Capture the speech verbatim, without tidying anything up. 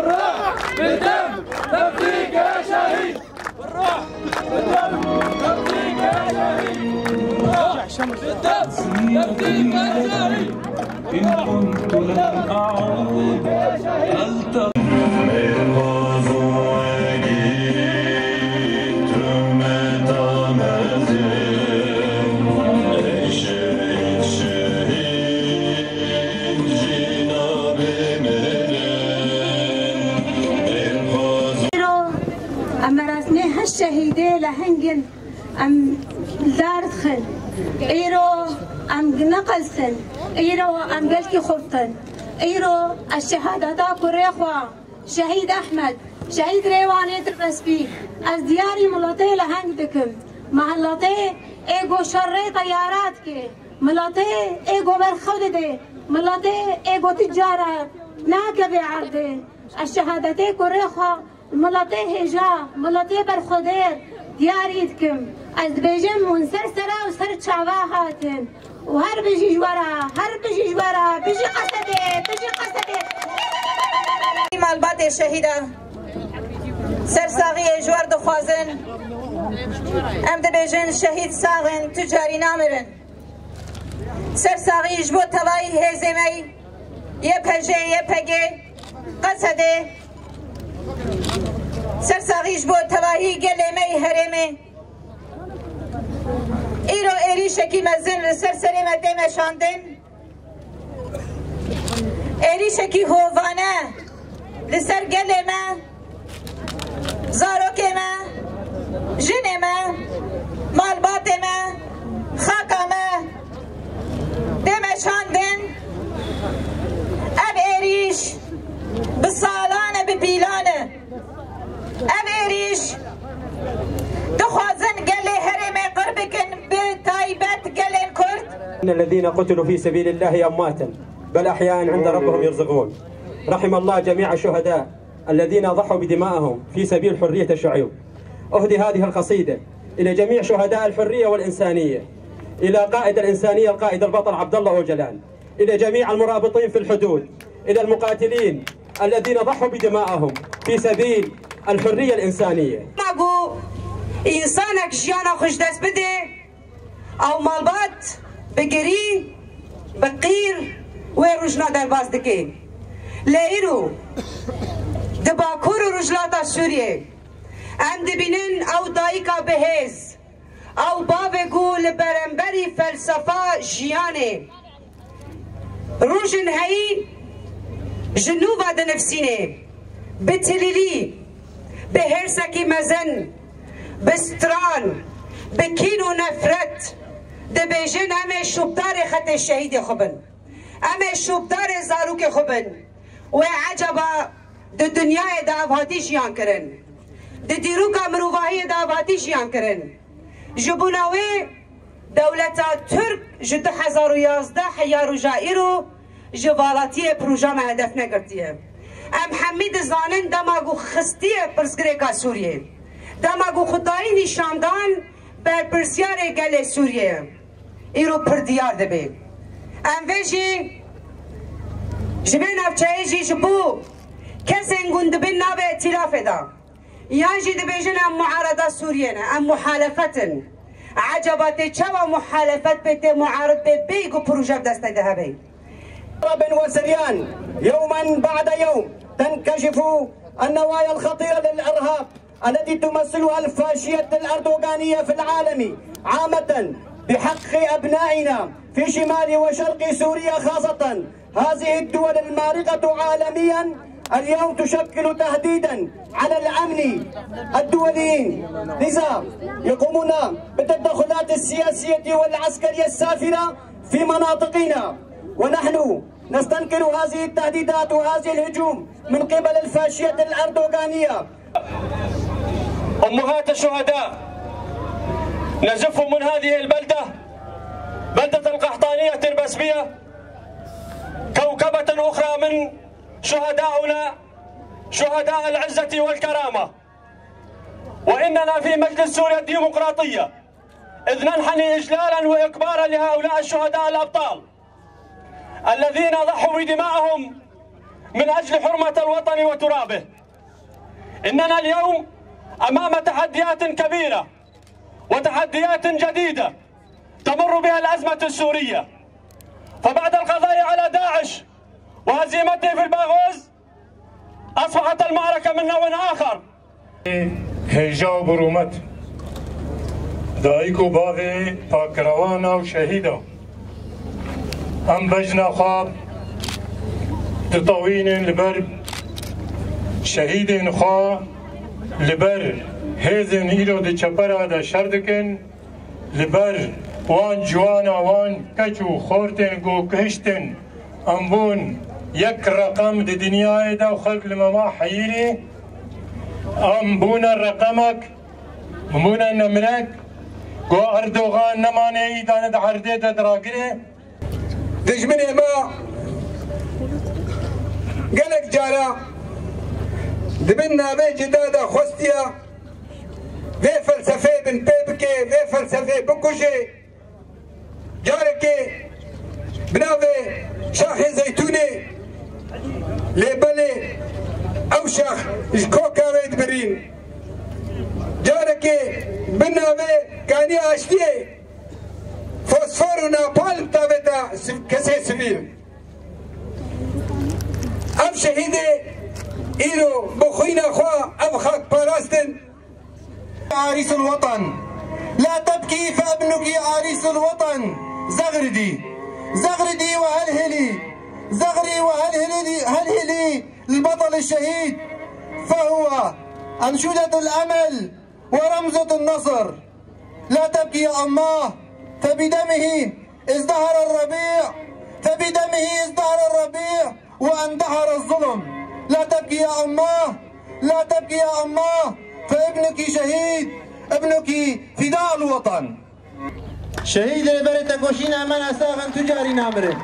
بالدم نفديك يا شهيد. بالروح، بالدم نفديك يا شهيد. بالروح، بالدم نفديك يا شهيد. إن كنت لن أعود ألتقي. Îro em merasmê heşt şehîdê leheng in, em li dar dixin. Îro em neqelsin. Îro em gelkî xurt in. Îro ez şehadeta kurê xwe, Şehîd Ehmed, Şehîd Rêwanê Tirbespî, ez diyarî miletê leheng dikim. Miletê ê ku şerê teyara dike. Miletê ê ku ber xew dide. Miletê ê ku ti cara nakeve erdê. Ez şehadetê kurê xwe miletê hêja, miletê berxwedêr diyarî dikim. Ez dibêjim hûn ser sera û ser çava hatin. Û her bijî ji we re, her bijî ji we re, bijî Qesedê, bijî Qesedê. Malbatê şehîda, sersaxiyê ji we re dixwazin. Em dibêjin şehîd sax in, tu carî namirin. Sersaxî ji bo tevayî hêzê me Y P J, Y P G, Qesedê. Sersaxî ji bo tevahî gelê me yê herêmê. Îro êrîşekî mezin li ser serê me tê meşandin. Êrîşekî hovane li ser gelê me, zarokê me, jinê me, malbatê me, xaka me tê meşandin. Ev êrîş bi salan e, bi pîlan e. Ev êrîş dixwazin gelê herêmê qir bikin, bi taybet gelên Kurd. إن الذين قتلوا في سبيل الله أموات بل أحياء عند ربهم يرزقون. رحم الله جميع الشهداء الذين ضحوا بدمائهم في سبيل حرية الشعوب. أهدي هذه القصيدة إلى جميع شهداء الحرية والإنسانية، إلى قائد الإنسانية القائد البطل عبد الله أوجلان، إلى جميع المرابطين في الحدود، إلى المقاتلين الذين ضحوا بدمائهم في سبيل الحرية الإنسانية. Ma ku însanek jiyana xwe ji dest bide, ew malbat bi girî, bi qîr wê rojna derbas dike. Lê îro di Bakur û Rojhilata Sûriyê em dibînin ew dayika bihêz, ew bavê ku li beramberî felsefa jiyanê rojin heyî ji nû ve dinivsînê, bi tilîlî, bi hêrsekî mezin, bi stran, bi kîn û nefret dibêjin, em ê şopdarê xetê şehîdê xwe bin. Em ê şopdarê zarokê xwe bin. Wê ecaba di dinyayê de ev hatî jiyan kirin? Di dîroka mirovahiyê de ev hatî jiyan kirin? Ji bona wê dewleta Tirk ji du hezar û yazdeh ya roja îro ji valatiyê proja me hedef negirtiye. Em hemî dizanin dema ku xistiye pirsgirêka Sûriyê, dema ku xwedayî nîşandan berpirsyarê gelê Sûriyê ye, îro pir diyar dibe. Em vê jî ji vê navçeyê jî ji bo kesên ku dibin navê îtîlafê de, yan jî dibêjin em muareda Sûriyê ne, em muhalefet in. Ecaba tê çawa muhalefet bê, tê muarid bê, bêyî ku proje bi destê de hebe? حرب وسريان، يوما بعد يوم تنكشف النوايا الخطيرة للإرهاب التي تمثلها الفاشية الأردوغانية في العالم عامة بحق أبنائنا في شمال وشرق سوريا خاصة. هذه الدول المارقة عالميا اليوم تشكل تهديدا على الأمن الدوليين، لذا يقومون بالتدخلات السياسية والعسكرية السافرة في مناطقنا، ونحن نستنكر هذه التهديدات وهذه الهجوم من قبل الفاشية الأردوغانية. أمهات الشهداء، نزف من هذه البلدة، بلدة القحطانية تربسبية، كوكبة أخرى من شهداؤنا، شهداء العزة والكرامة. وإننا في مجلس سوريا الديمقراطية، إذ ننحني إجلالا وإكبارا لهؤلاء الشهداء الأبطال الذين ضحوا بدمائهم من أجل حرمة الوطن وترابه. إننا اليوم أمام تحديات كبيرة وتحديات جديدة تمر بها الأزمة السورية. فبعد القضاء على داعش وهزيمته في الباغوز، أصبحت المعركة من نوع آخر. Hêja û birûmet, dayik û bavê pakrewana û şehîda. Em bejna xwe ditewînin li ber şehîdên xwe, li ber hêzên îro di çepera de şer dikin, li ber wan ciwana, wan keç û xortên ku kihiştin, em bûn yek reqem di dinyayê de û xelk li me ma heyîrî. Em bûne reqemek, bûne nemrek, ku Erdogan nemane îdane di erdê de diragirê. Dijminê me gelek cara di bin navê cida de xwestiye vê felsefeyê binpê bike, vê felsefeyê bikuje. Carekê bi navê şaxê zeytûnê, lê belê ew şax ji koka wê dibirîn. Carekê bi navê kanî aştiyê fosfor û napalm davêta siv-, kesê sivîl. Ev şehîdê îro bi xwîna xwe ev xak parastin. عريس الوطن، لا تبكي فابنك عريس الوطن. زغردي، زغردي وهلهلي، زغري وهلهلي، هلهلي للبطل الشهيد، فهو أنشودة الأمل ورمزة النصر. لا تبكي يا أماه، فبدمه ازدهر الربيع، فبدمه ازدهر الربيع واندحر الظلم. لا تبكي يا أماه، لا تبكي يا أماه، فابنك شهيد، ابنك فداء الوطن. Şehîd li berê tekoşîna me nesaxin tu carî namirin.